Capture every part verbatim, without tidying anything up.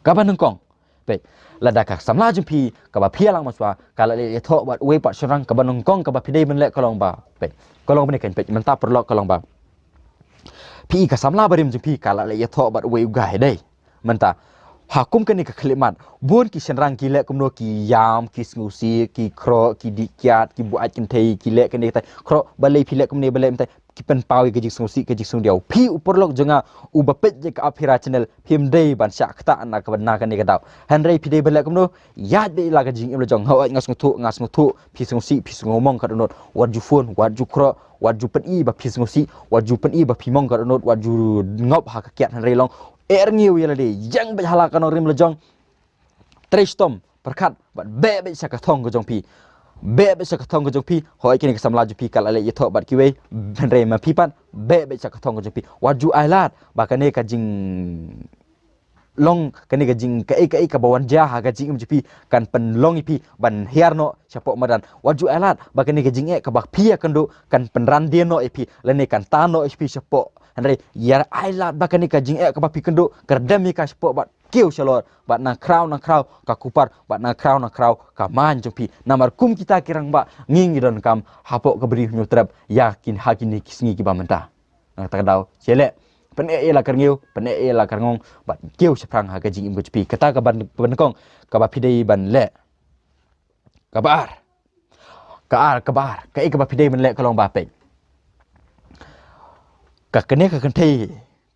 Kaba nyngkong, peit, lada ka samla jong phi kaba phi ïalang mynshwa ka la leh ïathoh bad uwei pat shynrang, kaba nyngkong kaba phi dei ban leh ka long ba, peit, ka long ba ne kan, peit, mynta paralok, ka long ba phi, ka samla barim jong phi ka la leh ïathoh bad uwei u guy, dei. Mynta ha kum kane ka khyllipmat, bun ki shynrang ki leh kumno, ki ïam, ki sngewsih, ki khroh, ki dih kiad, ki buaid kynthei, ki leh kane katai, khroh, balei phi leh kumne, balei mynta, ki pynpaw ïa ka jingsngewsih, ka jingsngewdiaw. Phi u paralok jong nga uba peit ïa ka Aphira channel, phim dei ban shah ktah na ka, na kane ka daw. Hynrei phi dei ban leh kumno? Ïaid beit la ka jingim la jong. Hooid, nga sngewthuh, nga sngewthuh phi sngewsih, phi sngewmong ka dohnud. Wat ju phone, wat ju khroh, wat ju pyni ba phi sngewsih, wat ju pyni ba phi mong ka dohnud, wat ju ngop ha ka kiad, hynrei long eh rngiew ïa lade, ïeng beit ha la ka nongrim la jong. Trei shitom, pyrkhat bad beh beit sha ka thong ka jong phi. Beh beit sha ka thong ka jong phi. Hooid, kane ka samla jong phi ka la leh ïathoh bad kiwei, hynrei ma phi pat, beh beit sha ka thong ka jong phi. Wat ju ailad ba kane ka jing long, kane ka jing kaei kaei kaba wan jia ha ka jingim jong phi kan pynlong ïa phi ban hiar noh shapoh madan. Wat ju ailad ba kane ka jingeh kaba phi ïakynduh kan pynran dien noh ïa phi, lane kan tan noh ïa phi shapoh. Hynrei ïa ailad ba kane ka jingeh kaba phi kynduh, kyrdem ïa ka shapoh bad kiew shalor, bad nang khraw nang khraw ka kupar, bad nang khraw nang khraw ka main jong phi. Namar kum kita ki rangbah ngi ngi donkam hapoh ka Bri Hynñiewtrep ïa kin ha kine ki sngi kiba mynta. Na kata ka daw, sha leh, pyneh ïa la ka rngiew, pyneh ïa la ka rngong, bad kiew shaphrang ha ka jingim ka jong phi. Kata kaba nyngkong kaba phi dei ban leh. Kaba ar, ka ar, kaba ar, kaei kaba phi dei ban leh ka long ba, peit, ka kane ka kynthei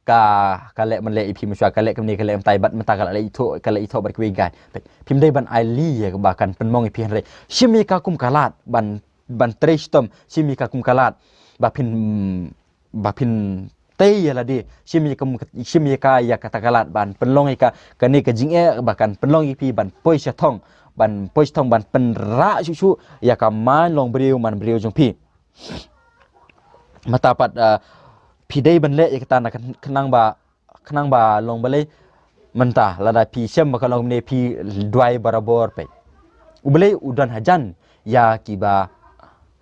ka, ka leh ban leh ïa phi mynshwa, ka leh kumne, ka leh kumtai, bad mynta ka la leh ïathoh, ka leh ïathoh bad kiwei guy. Peit, phim dei ban ailad ïa kaba kan pynmong ïa phi, hynrei shim ïa ka kum ka lad ban, ban trei shitom, shim ïa ka kum ka lad ba phin, ba phin tei ïa lade, shim ïa ka, shim ïa ka, ïa kata ka lad ban pynlong ïa ka, kane ka jingeh ba kan pynlong ïa phi ban poi sha thong, ban poi sha thong, ban pynrah shuh shuh ïa ka main long briew man briew jong phi. Mynta pat, ah, phi dei ban leh ïa kata, na khnang ba, khnang ba long balei? Mynta lada phi shem ba ka long kumne, phi duwai barabor, peit, U Blei u don hajan ïa kiba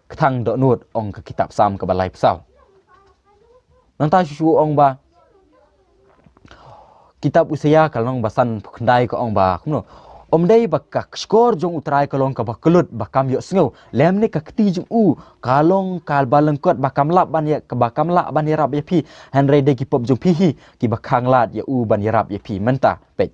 kthang dohnud, ong ka kitab Salm kaba laiphew saw. Nangta shuh shuh ong ba, kitab Isaiah ka lynnong ba sanphew khyndai ka ong ba kumno? Ym dei ba ka shkor jong U Trai ka long kaba kyllut ba kam ïohsngew, lymne ka kti jong u ka long kaba lyngkot ba kam lah ban ïa, ba kam lah ban ïarap ïa phi, hynrei dei ki pop jong phi hi kiba khang lad ïa u ban ïarap ïa phi. Mynta, peit,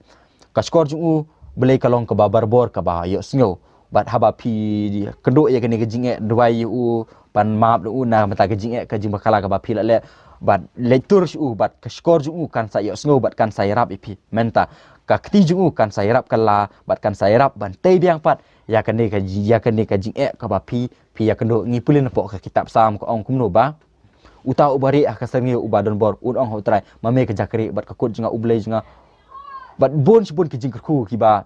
ka shkor jong U Blei ka long kaba barabor kaba ïohsngew. Bad haba phi kynduh ïa kane ka jingeh, duwai ïa u ban map ïa u na ka bynta ka jingeh, ka jingbakla kaba phi la leh, bad leit tur sha u, bad ka shkor jong u kan sa ïohsngew bad kan sa ïarap ïa phi. Mynta ka kti jong u kan sa ïarap kylla bad kan sa ïarap ban tei biang pat ïa kane ka ji-, ïa kane ka jingeh kaba phi, phi ïakynduh. Ngi pule napoh ka kitab Salm, ka ong kumno ba, uta uba rieh ha ka syrngiew uba don bor, un ong ha U Trai, ma me ka jaka rieh bad ka kut jong nga, U Blei jong nga. Bad bun shibun ki jingkyrkhu kiba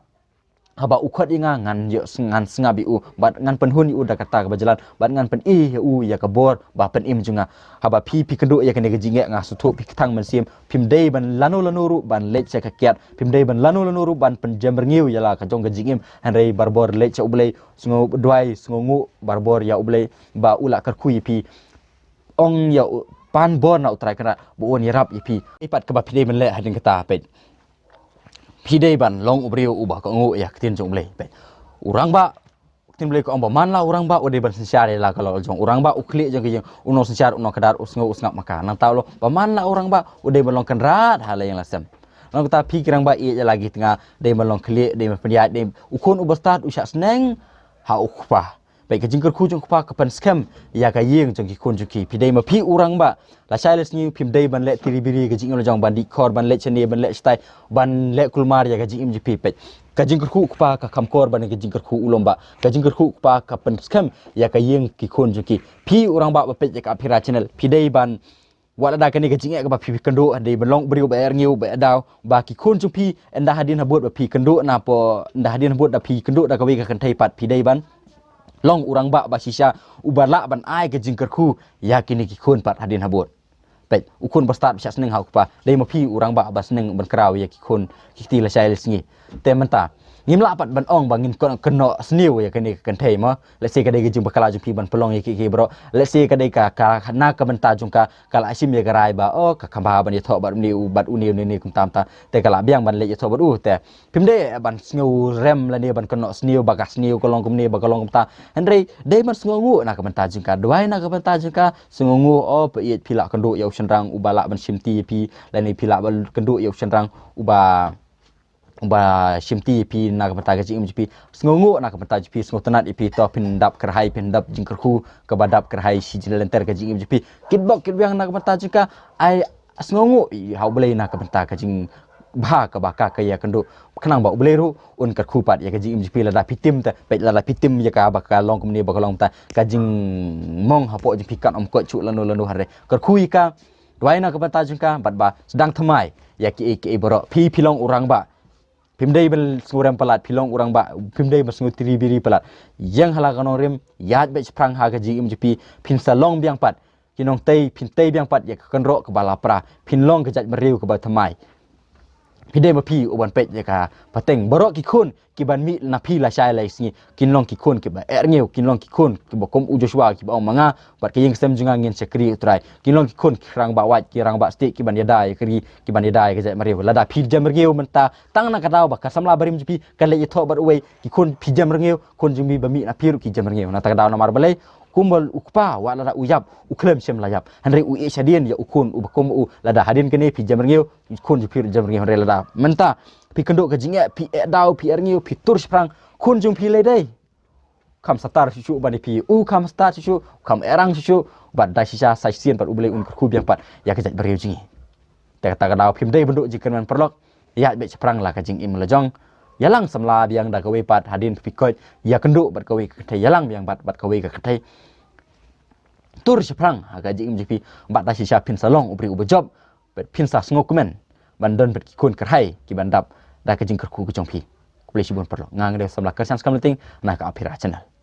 haba u khot ïa nga, ngan ïoh, ngan sngap ïa u, bad ngan pynhun ïa u da kata kaba jlan, bad ngan pyni ïa u ïa ka bor ba pynim jong nga. Haba phi, phi kynduh ïa kane ka jingeh, nga sngewthuh phi kthang mynsiem, phim dei ban lano lano ruh ban leit sha ka kiad, phim dei ban lano lano ruh ban pynjem rngiew ïa la ka jong ka jingim, hynrei barabor leit sha U Blei, sngew duwai, sngewnguh barabor ïa U Blei ba u la kyrkhu ïa phi. Ong ïa u, pan bor na U Trai Kynrad ba un ïarap ïa phi. Ei pat kaba phi dei ban leh hadien kata, peit, phi dei ban long u briew uba kohnguh ïa ka ktien jong U Blei. Peit, u rangbah, ka ktien Blei ka ong ba man la u rangbah u dei ban synshar ïa la ka lok jong u. Rangbah u khlieh jong ka ïing, u nongsynshar, u nongkdar, u sngew u sngap ma ka. Nangta u long ba man la u rangbah u dei ban long kynrad ha la ïing la sem. Nangta phi ki rangbah, ïeit ïa la ki tnga, dei ban long khlieh, dei ban pynïaid, dei u khun uba stad u shah sneng ha u kpa. Peit, ka jingkyrkhu jong u kpa ka pynskhem ïa ka ïing jong ki khun jong ki. Phi dei ma phi u rangbah, lashai lasngi phim dei ban leh tiri biri ka jingim la jong, ban dih khor, ban leh shane, ban leh shatai, ban leh kulmar ïa ka jingim jong phi. Peit, ka jingkyrkhu u kpa ka kham kor ban ka jingkyrkhu u lum bah. Ka jingkyrkhu u kpa ka pynskhem ïa ka ïing ki khun jong ki. Phi u rangbah ba peit ïa ka Aphira channel, phi dei ban, wat lada kane ka jingeh kaba phi kynduh, dei ban long u briew ba eh rngiew, ba eh daw, ba ki khun jong phi ynda hadien habud ba phi kynduh napoh, ynda hadien habud da phi kynduh da kawei ka kynthei pat, phi dei ban long u rangbah ba shisha uba lah ban ai ka jingkyrkhu ïa kine ki khun pat hadien habud. Peit, u khun ba stad ba shah sneng ha u kpa, dei ma phi u rangbah ba sneng ban kraw ïa ki khun ki kti lashai lasngi. Te mynta Ngim lah pat ban ong ba ngin kynnoh sniew ïa kane ka kynthei mo. Let's say ka dei ka jingbakla jong phi ban pynlong ïa kiei kiei baroh. Let's say ka dei ka, ka na ka bynta jong ka, ka la shim ïa ka rai ba, oh, ka kham bha ban ïathoh bad une u, bad une, une, une kumta kumta. Te ka la biang ban leit ïathoh bad u te. Phim dei ban sngew rem lane ban kynnoh sniew ba ka sniew ka long kumne ba ka long kumta. Hynrei dei ban sngewnguh na ka bynta jong ka. Duwai na ka bynta jong ka, sngewnguh, oh, phi, phi lah kynduh ïa u shynrang uba lah ban shimti ïa phi, lane phi lah ban kynduh ïa u shynrang uba, uba shimti ïa phi na ka bynta ka jingim jong phi. Sngewnguh na ka bynta jong phi, sngewtynnad ïa phi, to phin dap kyrhai, phin dap jingkyrkhu kaba dap kyrhai shi jingïalynter ka jingim jong phi. Kitbok kitwiang na ka bynta jong ka, ai sngewnguh ïa ha U Blei na ka bynta ka jingbha kaba ka, ka ïakynduh. Khnang ba U Blei ruh un kyrkhu pat ïa ka jingim jong phi lada phi tim te, peit lada phi tim ïa kaba ka long kumne ba ka long kumta, ka jingmong hapoh jong phi kan ym koit shuh lano lano, hynrei kyrkhu ïa ka, duwai na ka bynta jong ka, bad ba sdang thymmai ïa kiei kiei baroh. Phi, phi long u rangbah. Phim dei ban sngewrem palat, phi long u rangbah, phim dei ban sngewtri biri palat. Ïeng ha la ka nongrim, ïaid beit shaphrang ha ka jingim jong phi, phin sa long biang pat. Ki nongtei, phin tei biang pat ïa ka kynroh kaba la pra, phin long ka jaitbynriew kaba thymmai. Phi dei ma phi u ban peit ïa ka pateng. Baroh ki khun ki ban mih na phi lashai lashisngi kin long ki khun kiba eh rngiew, kin long ki khun kiba kum u Joshua kiba ong ma nga bad ka ïing ka sem jong nga ngin shakri U Trai. Kin long ki khun ki rangbah wait, ki rangbah stieh, ki ban ïada ïa ka ri, ki ban ïada ïa ka jaitbynriew. Lada phi jem rngiew mynta, tang na ka daw ba ka samla barim jong phi ka leit ïathoh bad uwei, ki khun phi jem rngiew, khun jong phi ba mih na phi ruh ki jem rngiew. Na kata ka daw namar balei? Kumba u kpa wat lada u ïap, u khlem shym la ïap, hynrei u ïeh shadien ïa u khun uba kum u. Lada hadien kane phi jem rngiew, khun jong phi ruh jem rngiew. Hynrei lada mynta phi kynduh ka jingeh, phi eh daw, phi eh rngiew, phi tur shaphrang, khun jong phi lei dei? Kham stad shuh shuh ban ïa phi, u kham stad shuh shuh, kham eh rang shuh shuh. Bad da shisha sa shisien pat U Blei un kyrkhu biang pat ïa ka jaitbynriew jong ngi. Te kata ka daw phim dei ban duh jingkyrmen paralok. Ïaid beit shaphrang la ka jingim la jong. Ïalang samla biang da kawei pat hadien phi koit ïakynduh bad kawei ka kynthei, ïalang biang bad, bad kawei ka kynthei. Tur shaphrang ha ka jingim jong phi, bad da shisha phin sa long u briew uba jop, bad phin sa sngewkmen ban don bad ki khun kyrhai ki ban dap da ka jingkyrkhu ka jong phi. Khublei shibun paralok. Nga nga dei u samla Kyrshan Skamliting na ka Aphira Channel.